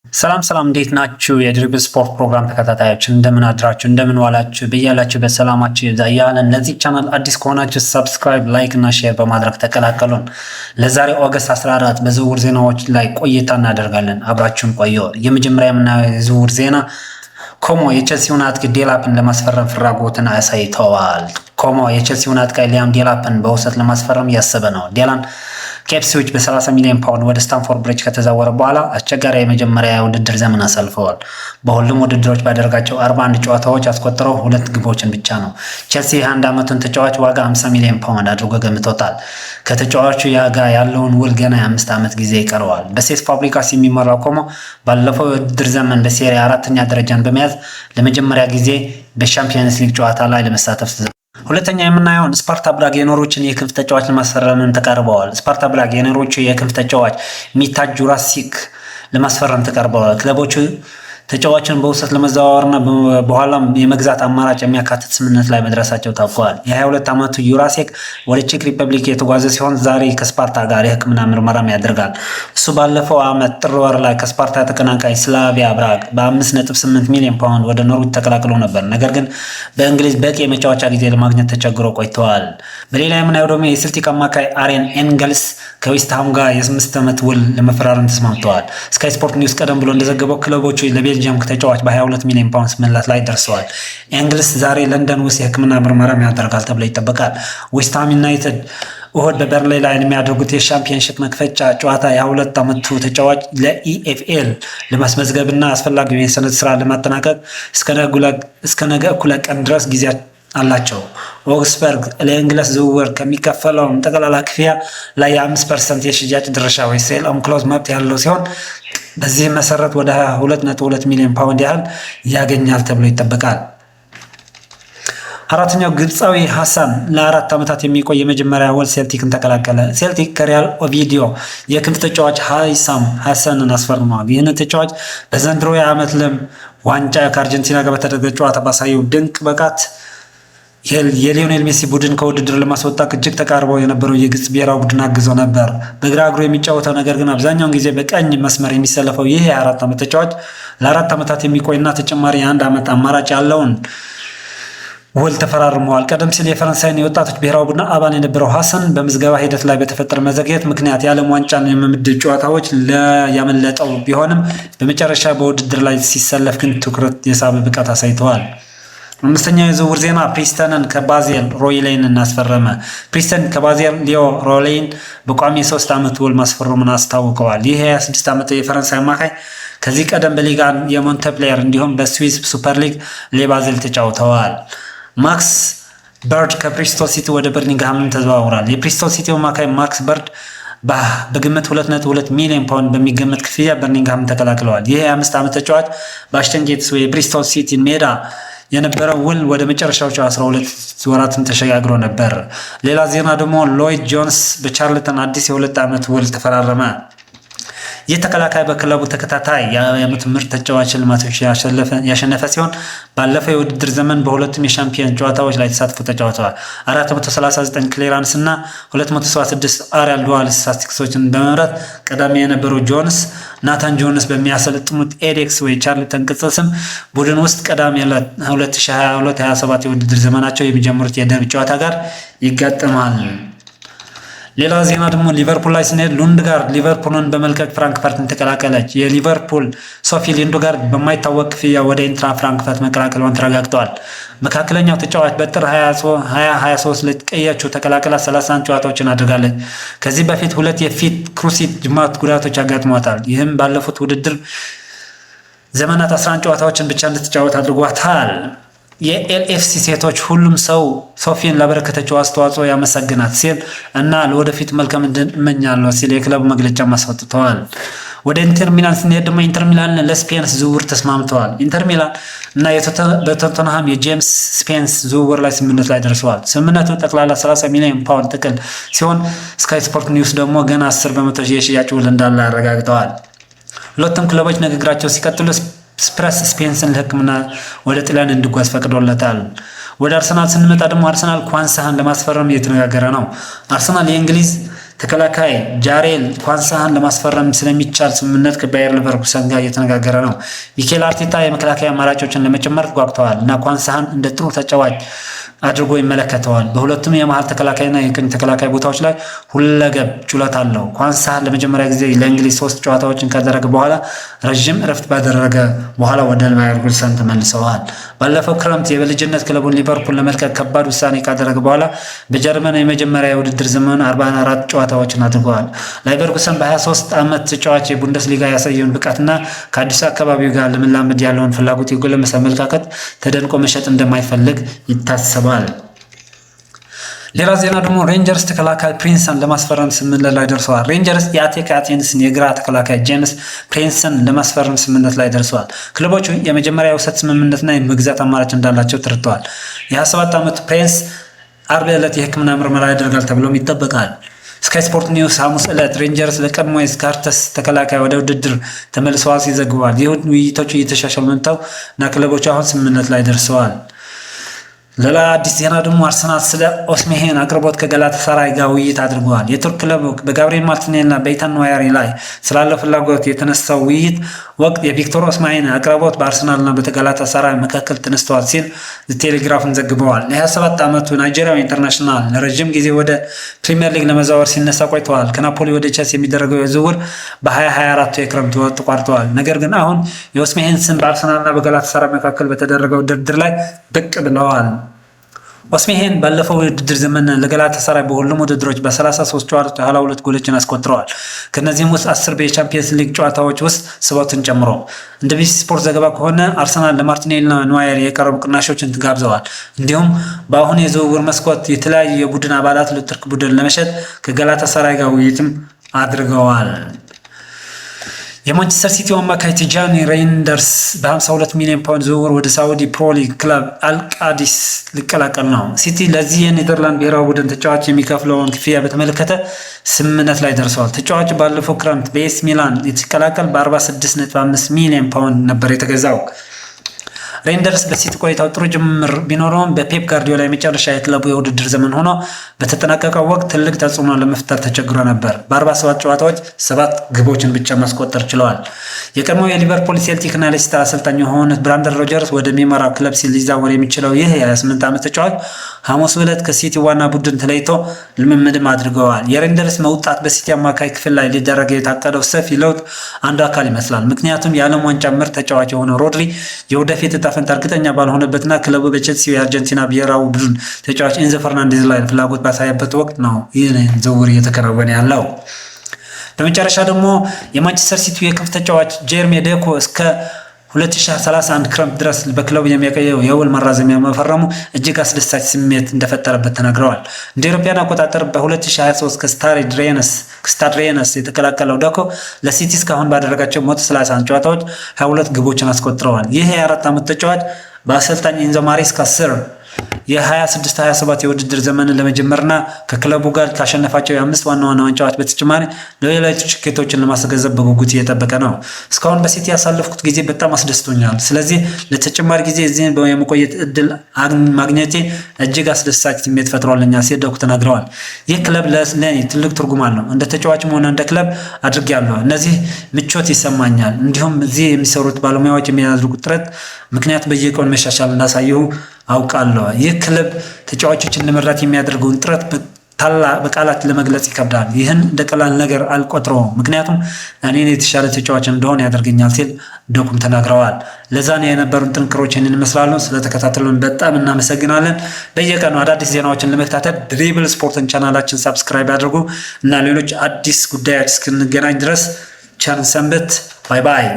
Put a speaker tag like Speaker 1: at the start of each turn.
Speaker 1: ሰላም ሰላም፣ እንዴት ናችሁ? የድሪብል ስፖርት ፕሮግራም ተከታታዮች እንደምን አድራችሁ፣ እንደምን ዋላችሁ? በያላችሁ በሰላማችሁ ይብዛ እያለን ለዚህ ቻናል አዲስ ከሆናችሁ subscribe፣ like እና share በማድረግ ተቀላቀሉን። ለዛሬ August 14 በዝውውር ዜናዎች ላይ ቆይታ እናደርጋለን። አብራችሁን ቆዩ። የመጀመሪያ የምናየው የዝውውር ዜና ኮሞ የቼልሲውን አጥቂ ዴላፕን ለማስፈረም ፍላጎትን አሳይተዋል። ኮሞ የቼልሲውን አጥቂ ሊያም ዴላፕን በውሰት ለማስፈረም እያሰበ ነው። ዴላፕ ከኢፕስዊች በ30 ሚሊዮን ፓውንድ ወደ ስታንፎርድ ብሪጅ ከተዛወረ በኋላ አስቸጋሪ የመጀመሪያ የውድድር ዘመን አሳልፈዋል። በሁሉም ውድድሮች ባደረጋቸው 41 ጨዋታዎች ያስቆጠረው ሁለት ግቦችን ብቻ ነው። ቼልሲ የ21 ዓመቱን ተጫዋች ዋጋ 50 ሚሊዮን ፓውንድ አድርጎ ገምቶታል። ከተጫዋቹ ጋር ያለውን ውል ገና የ5 ዓመት ጊዜ ይቀረዋል። በሴስ ፋብሪጋስ የሚመራው ኮሞ ባለፈው የውድድር ዘመን በሴሪ አራተኛ ደረጃን በመያዝ ለመጀመሪያ ጊዜ በሻምፒየንስ ሊግ ጨዋታ ላይ ለመሳተፍ። ሁለተኛ የምናየውን ስፓርታ ፕራግ የኖርዊችን የክንፍ ተጫዋች ለማስፈረምም ተቃርበዋል። ስፓርታ ፕራግ የኖርዊቹ የክንፍ ተጫዋች ሚታጅ ጁራሲክ ለማስፈረም ተቃርበዋል። ክለቦቹ ተጫዋቹን በውሰት ለመዘዋወርና በኋላም የመግዛት አማራጭ የሚያካትት ስምምነት ላይ መድረሳቸው ታውቋል። የ22 ዓመቱ ዩራሴክ ወደ ቼክ ሪፐብሊክ የተጓዘ ሲሆን ዛሬ ከስፓርታ ጋር የሕክምና ምርመራም ያደርጋል። እሱ ባለፈው ዓመት ጥር ወር ላይ ከስፓርታ ተቀናቃኝ ስላቪያ ፕራግ በ5.8 ሚሊዮን ፓውንድ ወደ ኖርዊች ተቀላቅሎ ነበር። ነገር ግን በእንግሊዝ በቂ የመጫወቻ ጊዜ ለማግኘት ተቸግሮ ቆይተዋል። በሌላ የምናየው ደግሞ የሴልቲክ አማካይ አሬን ኤንገልስ ከዌስትሃም ጋር የ8 ዓመት ውል ለመፈራረም ተስማምተዋል። ስካይ ስፖርት ኒውስ ቀደም ብሎ እንደዘገበው ክለቦቹ ለቤልጅየም ተጫዋች በ22 ሚሊዮን ፓውንድ ስምምነት ላይ ደርሰዋል። ኤንግልስ ዛሬ ለንደን ውስጥ የሕክምና ምርመራም ያደርጋል ተብሎ ይጠበቃል። ዌስትሃም ዩናይትድ እሁድ በበርንሌይ ላይ የሚያደርጉት የሻምፒየንሺፕ መክፈቻ ጨዋታ የ22 ዓመቱ ተጫዋች ለኢኤፍኤል ለማስመዝገብና አስፈላጊውን የሰነድ ስራ ለማጠናቀቅ እስከ ነገ እኩለ ቀን ድረስ ጊዜ አላቸው። ኦግስበርግ ለኤንግለስ ዝውውር ከሚከፈለውን ጠቅላላ ክፍያ ላይ የ5% የሽያጭ ድርሻ ወይ sell on clause መብት ያለው ሲሆን በዚህም መሰረት ወደ 2.2 ሚሊዮን ፓውንድ ያህል ያገኛል ተብሎ ይጠበቃል። አራተኛው ግብፃዊ ሀሳን ለ4 ዓመታት የሚቆይ የመጀመሪያ ውል ሴልቲክን ተቀላቀለ። ሴልቲክ ከሪያል ኦቪዲዮ የክንፍ ተጫዋች ሃይሳም ሀሰንን አስፈርመዋል። ይህንን ተጫዋች በዘንድሮ የዓመት ለም ዋንጫ ከአርጀንቲና ጋር በተደረገ ጨዋታ ባሳየው ድንቅ ብቃት የሊዮኔል ሜሲ ቡድን ከውድድር ለማስወጣት እጅግ ተቃርበው የነበረው የግብፅ ብሔራዊ ቡድን አግዞ ነበር። በግራ እግሩ የሚጫወተው ነገር ግን አብዛኛውን ጊዜ በቀኝ መስመር የሚሰለፈው ይህ የ24 ዓመት ተጫዋች ለ4 ዓመታት የሚቆይና ተጨማሪ የአንድ ዓመት አማራጭ ያለውን ውል ተፈራርመዋል። ቀደም ሲል የፈረንሳይን የወጣቶች ብሔራዊ ቡድን አባል የነበረው ሀሰን በምዝገባ ሂደት ላይ በተፈጠረ መዘግየት ምክንያት የዓለም ዋንጫን የምድብ ጨዋታዎች ያመለጠው ቢሆንም በመጨረሻ በውድድር ላይ ሲሰለፍ ግን ትኩረት የሳበ ብቃት አሳይተዋል። አምስተኛው የዝውውር ዜና ፕሪስተንን ከባዜል ሮይሌን አስፈረመ። ፕሪስተን ከባዜል ሊዮ ሮይሌን በቋሚ የ3 ዓመት ውል ማስፈረሙን አስታውቀዋል። ይህ የ26 ዓመት የፈረንሳይ አማካይ ከዚህ ቀደም በሊጋ የሞንተፕሌየር እንዲሁም በስዊስ ሱፐር ሊግ ለባዜል ተጫውተዋል። ማክስ በርድ ከብሪስቶል ሲቲ ወደ በርሚንግሃም ተዘዋውሯል። የብሪስቶል ሲቲ አማካይ ማክስ በርድ በግምት 2.2 ሚሊዮን ፓውንድ በሚገመት ክፍያ በርሚንግሃም ተቀላቅለዋል። ይህ የ25 ዓመት ተጫዋች በአሽተን ጌትስ የብሪስቶል ሲቲ ሜዳ የነበረው ውል ወደ መጨረሻዎቹ 12 ወራትም ተሸጋግሮ ነበር። ሌላ ዜና ደግሞ ሎይድ ጆንስ በቻርልተን አዲስ የ2 ዓመት ውል ተፈራረመ። ይህ ተከላካይ በክለቡ ተከታታይ የዓመቱ ምርጥ ተጫዋች ሽልማቶች ያሸነፈ ሲሆን ባለፈው የውድድር ዘመን በሁለቱም የሻምፒዮን ጨዋታዎች ላይ ተሳትፎ ተጫውተዋል። 439 clearance እና 276 aerial duel ስታቲስቲክሶችን በመምራት ቀዳሚ የነበረው ጆንስ ናታን ጆንስ በሚያሰለጥኑት ኤዴክስ ወይ ቻርልተን ቅጽል ስም ቡድን ውስጥ ቀዳሚ 2022/27 የውድድር ዘመናቸው የሚጀምሩት የደርቢ ጨዋታ ጋር ይጋጥማል። ሌላ ዜና ደግሞ ሊቨርፑል ላይ ስንሄድ ሉንድጋርድ ሊቨርፑልን በመልቀቅ ፍራንክፈርትን ተቀላቀለች። የሊቨርፑል ሶፊ ሉንድጋርድ በማይታወቅ ክፍያ ወደ ኢንትራ ፍራንክፈርት መቀላቀሏን ተረጋግጠዋል። መካከለኛው ተጫዋች በጥር 2023 ለቀያቸው ተቀላቅላ 31 ጨዋታዎችን አድርጋለች። ከዚህ በፊት ሁለት የፊት cruciate ጅማት ጉዳቶች አጋጥሟታል። ይህም ባለፉት ውድድር ዘመናት 11 ጨዋታዎችን ብቻ እንድትጫወት አድርጓታል። የኤልኤፍሲ ሴቶች ሁሉም ሰው ሶፊን ላበረከተችው አስተዋጽኦ ያመሰግናት ሲል እና ለወደፊት መልካም እመኛለሁ ሲል የክለቡ መግለጫ አስወጥተዋል። ወደ ኢንተር ሚላን ስንሄድ ደግሞ ኢንተር ሚላን ለስፔንስ ዝውውር ተስማምተዋል። ኢንተር ሚላን እና በቶተንሃም የጄምስ ስፔንስ ዝውውር ላይ ስምምነት ላይ ደርሰዋል። ስምምነቱ ጠቅላላ 30 ሚሊዮን ፓውንድ ጥቅል ሲሆን ስካይ ስፖርት ኒውስ ደግሞ ገና 10% የሽያጭ ውል እንዳለ አረጋግጠዋል። ሁለቱም ክለቦች ንግግራቸው ሲቀጥሉ ስፕረስ ስፔንስን ለሕክምና ወደ ጣሊያን እንዲጓዝ ፈቅዶለታል። ወደ አርሰናል ስንመጣ ደግሞ አርሰናል ኳንሳህን ለማስፈረም እየተነጋገረ ነው። አርሰናል የእንግሊዝ ተከላካይ ጃሬል ኳንሳህን ለማስፈረም ስለሚቻል ስምምነት ከባየር ሌቨርኩሰን ጋር እየተነጋገረ ነው። ሚኬል አርቴታ የመከላከያ አማራጮችን ለመጨመር ጓጉተዋል እና ኳንሳህን እንደ ጥሩ ተጫዋች አድርጎ ይመለከተዋል። በሁለቱም የመሃል ተከላካይና የቀኝ ተከላካይ ቦታዎች ላይ ሁለገብ ችሎታ አለው። ኳንሳህ ለመጀመሪያ ጊዜ ለእንግሊዝ ሶስት ጨዋታዎችን ካደረገ በኋላ ረዥም እረፍት ባደረገ በኋላ ወደ ሌቨርኩሰን ተመልሰዋል። ባለፈው ክረምት የልጅነት ክለቡን ሊቨርፑል ለመልቀቅ ከባድ ውሳኔ ካደረገ በኋላ በጀርመን የመጀመሪያ የውድድር ዘመኑ 44 ጨዋታዎችን አድርገዋል። ሌቨርኩሰን በ23 ዓመት ተጫዋች የቡንደስሊጋ ያሳየውን ብቃትና ከአዲሱ አካባቢው ጋር ለመላመድ ያለውን ፍላጎት የጎለመሰ አመለካከት ተደንቆ መሸጥ እንደማይፈልግ ይታሰባል። ሌላ ዜና ደግሞ ሬንጀርስ ተከላካይ ፕሪንሰን ለማስፈረም ስምምነት ላይ ደርሰዋል። ሬንጀርስ የአቴክ አቴንስን የግራ ተከላካይ ጄምስ ፕሪንሰን ለማስፈረም ስምምነት ላይ ደርሰዋል። ክለቦቹ የመጀመሪያ የውሰት ስምምነትና የመግዛት አማራጭ እንዳላቸው ተረድተዋል። የ27 ዓመቱ ፕሪንስ አርብ ዕለት የሕክምና ምርመራ ያደርጋል ተብሎም ይጠበቃል። ስካይ ስፖርት ኒውስ ሐሙስ ዕለት ሬንጀርስ ለቀድሞ የስካርተስ ተከላካይ ወደ ውድድር ተመልሰዋል ሲል ዘግቧል። ይህ ውይይቶቹ እየተሻሻሉ መጥተው እና ክለቦቹ አሁን ስምምነት ላይ ደርሰዋል። ሌላ አዲስ ዜና ደግሞ አርሰናል ስለ ኦስሜሄን አቅርቦት ከጋላታሳራይ ጋር ውይይት አድርገዋል። የቱርክ ክለብ በጋብሪኤል ማርቲኔሊ እና በኢታን ንዋኔሪ ላይ ስላለው ፍላጎት የተነሳው ውይይት ወቅት የቪክቶር ኦስማሄን አቅርቦት በአርሰናልና በጋላታሳራይ መካከል ተነስተዋል ሲል ቴሌግራፍን ዘግበዋል። የ27 ዓመቱ ናይጄሪያዊ international ለረጅም ጊዜ ወደ ፕሪሚየር ሊግ ለመዛወር ሲነሳ ቆይተዋል። ከናፖሊ ወደ ቼልሲ የሚደረገው የዝውውር በ2024 የክረምት ወቅት ተቋርጠዋል። ነገር ግን አሁን የኦስሜሄን ስም በአርሰናልና በጋላታሳራይ መካከል በተደረገው ድርድር ላይ ብቅ ብለዋል። ኦስሜሄን ባለፈው የውድድር ዘመን ለጋላታሳራይ በሁሉም ውድድሮች በ33 ጨዋታዎች 22 ጎሎችን አስቆጥረዋል። ከእነዚህም ውስጥ 10 በቻምፒየንስ ሊግ ጨዋታዎች ውስጥ ሰባቱን ጨምሮ። እንደ ቢቢሲ ስፖርት ዘገባ ከሆነ አርሰናል ለማርቲኔሊና ንዋኔሪ የቀረቡ ቅናሾችን ጋብዘዋል። እንዲሁም በአሁኑ የዝውውር መስኮት የተለያዩ የቡድን አባላት ለቱርክ ቡድን ለመሸጥ ከጋላታሳራይ ጋር ውይይትም አድርገዋል። የማንቸስተር ሲቲው አማካይ ቲጃኒ ሬይንደርስ በ52 ሚሊዮን ፓውንድ ዝውውር ወደ ሳዑዲ ፕሮ ሊግ ክለብ አልቃዲስ ሊቀላቀል ነው። ሲቲ ለዚህ የኔዘርላንድ ብሔራዊ ቡድን ተጫዋች የሚከፍለውን ክፍያ በተመለከተ ስምምነት ላይ ደርሰዋል። ተጫዋቹ ባለፈው ክረምት በኤሲ ሚላን የተቀላቀል በ46.5 ሚሊዮን ፓውንድ ነበር የተገዛው። ሬንደርስ በሲቲ ቆይታው ጥሩ ጅምር ቢኖረውም በፔፕ ጋርዲዮላ የመጨረሻ የክለቡ የውድድር ዘመን ሆኖ በተጠናቀቀው ወቅት ትልቅ ተጽዕኖ ለመፍጠር ተቸግሮ ነበር። በ47 ጨዋታዎች 7 ግቦችን ብቻ ማስቆጠር ችለዋል። የቀድሞው የሊቨርፑል፣ ሴልቲክ እና ሌስተር አሰልጣኝ የሆኑት ብራንደን ሮጀርስ ወደሚመራው ክለብ ሲል ሊዛወር የሚችለው ይህ የ28 ዓመት ተጫዋች ሐሙስ ዕለት ከሲቲ ዋና ቡድን ተለይቶ ልምምድም አድርገዋል። የሬንደርስ መውጣት በሲቲ አማካይ ክፍል ላይ ሊደረግ የታቀደው ሰፊ ለውጥ አንዱ አካል ይመስላል። ምክንያቱም የዓለም ዋንጫ ምርጥ ተጫዋች የሆነው ሮድሪ የወደፊት እጣ ፈንታ እርግጠኛ ባልሆነበትና ክለቡ በቼልሲ የአርጀንቲና ብሔራዊ ቡድን ተጫዋች ኤንዞ ፈርናንዴዝ ላይ ፍላጎት ባሳየበት ወቅት ነው ይህን ዝውውር እየተከናወነ ያለው። በመጨረሻ ደግሞ የማንቸስተር ሲቲ የክንፍ ተጫዋች ጄርሜ ዴኮ እስከ 2031 ክረምት ድረስ በክለቡ የሚያቆየው የውል ማራዘሚያ መፈረሙ እጅግ አስደሳች ስሜት እንደፈጠረበት ተናግረዋል። እንደ አውሮፓውያን አቆጣጠር በ2023 ከስታድ ሬነስ የተቀላቀለው ዶኮ ለሲቲ እስካሁን ባደረጋቸው 131 ጨዋታዎች 22 ግቦችን አስቆጥረዋል። ይህ የ24 ዓመት ተጫዋች በአሰልጣኝ ኢንዞ ማሬስካ ስር የ26-27 የውድድር ዘመንን ለመጀመርና ከክለቡ ጋር ካሸነፋቸው የአምስት ዋና ዋና ዋንጫዎች በተጨማሪ ሌሎች ስኬቶችን ለማስመዝገብ በጉጉት እየጠበቀ ነው። እስካሁን በሲቲ ያሳለፍኩት ጊዜ በጣም አስደስቶኛል። ስለዚህ ለተጨማሪ ጊዜ እዚህ የመቆየት እድል ማግኘቴ እጅግ አስደሳች ስሜት ፈጥሮልኛል ሲል ዶኩ ተናግረዋል። ይህ ክለብ ለእኔ ትልቅ ትርጉም አለው። እንደ ተጫዋችም ሆነ እንደ ክለብ አድርጌያለሁ። እነዚህ ምቾት ይሰማኛል። እንዲሁም እዚህ የሚሰሩት ባለሙያዎች የሚያደርጉት ጥረት ምክንያት በየቀኑ መሻሻል እንዳሳየሁ አውቃለሁ። ይህ ክለብ ተጫዋቾችን ለመርዳት የሚያደርገውን ጥረት በቃላት ለመግለጽ ይከብዳል። ይህን እንደ ቀላል ነገር አልቆጥረውም፣ ምክንያቱም እኔን የተሻለ ተጫዋች እንደሆን ያደርገኛል ሲል ዶኩም ተናግረዋል። ለዛ ነው የነበሩን ጥንቅሮች ይህንን ይመስላሉ። ስለተከታተሉን በጣም እናመሰግናለን። በየቀኑ አዳዲስ ዜናዎችን ለመከታተል ድሪብል ስፖርትን ቻናላችን subscribe ያድርጉ እና ሌሎች አዲስ ጉዳዮች እስክንገናኝ ድረስ ቸር ሰንብት። Bye bye።